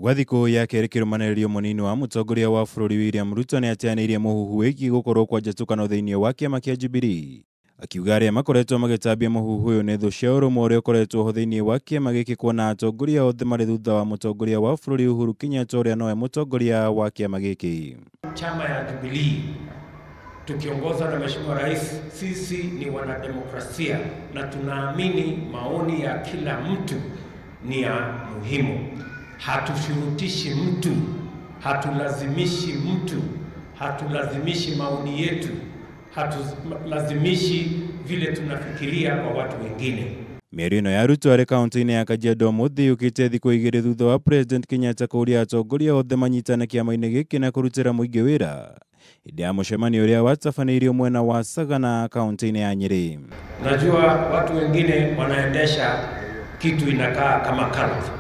Gwa thikũ ya kerĩ kĩrũmanĩrĩrio mũnini wa mũtongoria wa bũrũri William Ruto nĩateanĩirie mũhuhu wĩgiĩ gũkorwo kwa njatũkano thĩinĩ wa kĩama kĩa Jubilee. Akiuga arĩa makoretwo magĩtambia mũhuhu ũyũ nĩ thũ cia ũrũmwe ũrĩa ũkoretwo ho thĩinĩ wa kĩama gĩkĩ kuona atongoria othe marĩ thutha wa mũtongoria wa bũrũri Uhuru Kenyatta ũrĩa nowe mũtongoria wa kĩama gĩkĩ. Chama ya Jubilee tukiongozwa na Mheshimiwa Rais, sisi ni wanademokrasia na tunaamini maoni ya kila mtu ni ya muhimu. Hatushurutishi mtu, hatulazimishi mtu, hatulazimishi maoni yetu, hatulazimishi vile tunafikiria kwa watu wengine. Mĩario ĩno ya Ruto arĩ kaunti-inĩ ya Kajiado ũmũthĩ yũkĩte thikũ igĩrĩ thutha wa President Kenyatta kũũria atongoria othe manyitane kĩama-inĩ gĩkĩ na kũrutĩra mũingĩ wĩra hĩndĩ ya mũcemanio ũrĩa watabanĩirio mwena wa Sagana kaunti-inĩ ya Nyeri. Najua watu wengine wanaendesha kitu inakaa kama cult.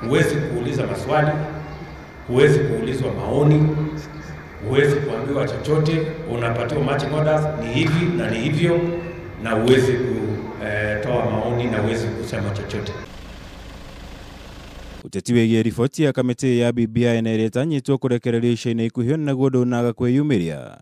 Huwezi kuuliza maswali, huwezi kuulizwa maoni, huwezi kuambiwa chochote, unapatiwa marching orders ni hivi na ni hivyo, na huwezi kutoa maoni na huwezi kusema chochote. Ũteti wĩgiĩ riboti ya kamĩtĩ ya BBI na ĩrĩa ĩtanyĩtwo kũrekererio ica-inĩ ikuhĩ naguo ndũnaga kwĩyumĩria.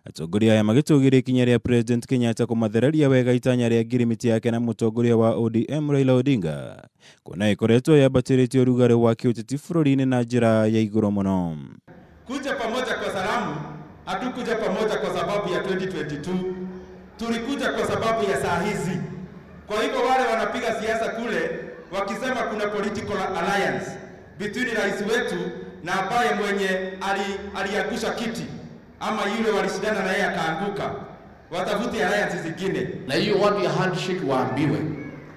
Atongoria aya magĩtũgĩria ikinya rĩa President Kenyatta kũmathereria wega itanya rĩa ngirimiti yake na mũtongoria wa ODM Raila Odinga kuona ĩkoretwo yambatĩrĩtie ũrugarĩ wa kĩũteti bũrũri-inĩ na njĩra ya igũrũ mũno. Kuja pamoja kwa salamu, hatukuja pamoja kwa sababu ya 2022, tulikuja kwa sababu ya saa hizi. Kwa hivyo wale wanapiga siasa kule wakisema kuna political alliance between rais wetu na ambaye mwenye aliangusha kiti ama yule walishindana na yeye akaanguka, watafute alliance zingine. Na hiyo watu ya handshake waambiwe,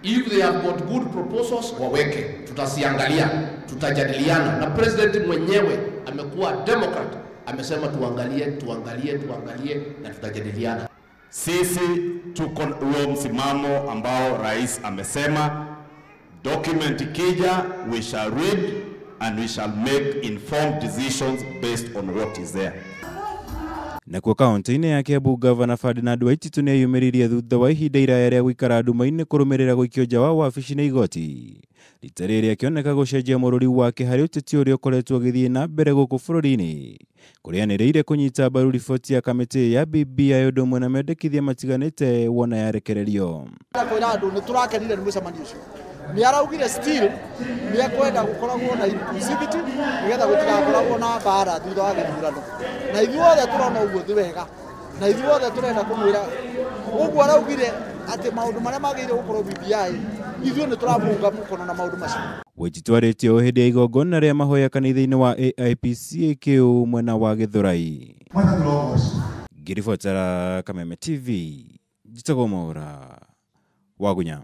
if they have got good proposals waweke, tutasiangalia, tutajadiliana. Na president mwenyewe amekuwa Democrat, amesema tuangalie, tuangalie, tuangalie na tutajadiliana. Sisi tuko huo msimamo ambao rais amesema, document ikija we shall read and we shall make informed decisions based on what is there. Nakuo kaunti-inĩ ya Kiambu Gavana Ferdinand Waititu nĩeyumĩririe thutha wa ihinda iraya rĩa gũikara nduma-inĩ kũrũmĩrĩra gũikio nja wa wabici nĩ igoti rita rĩrĩ akĩoneka gũcenjia mũrũri wake harĩ ũteti ũrĩa ũkoretwo ũgĩthiĩ na mbere gũkũ bũrũri-inĩ kũrĩa anĩrĩire kũnyita mbaru riboti ya kamĩtĩ ya BBI ũndũ ũmwe na mendekithia matiganĩte wona yarekererio. Kwĩra andũ nĩ tũrakenire nĩ mũcemanio ũcio. Nĩ araugire still nĩ ekwenda gũkoragwo na inclusivity nĩgetha gũtigakoragwo na mbara thutha wa gĩthurano, na ithuothe tũrona ũguo ti wega, na ithuothe tũrenda kũmwĩra ũguo araugire atĩ maũndũ marĩa magĩrĩire gũkorwo BBI ithuĩ nĩ tũramũunga mũkono na maũndũ macio. Waititu arĩtie o hĩndĩ ya igongona rĩa mahoya kanitha-inĩ wa AIPCA kĩu mwena wa Gĩthũrai. Ngĩribotera Kameme TV, njĩtagwo Mwaura Wagunya.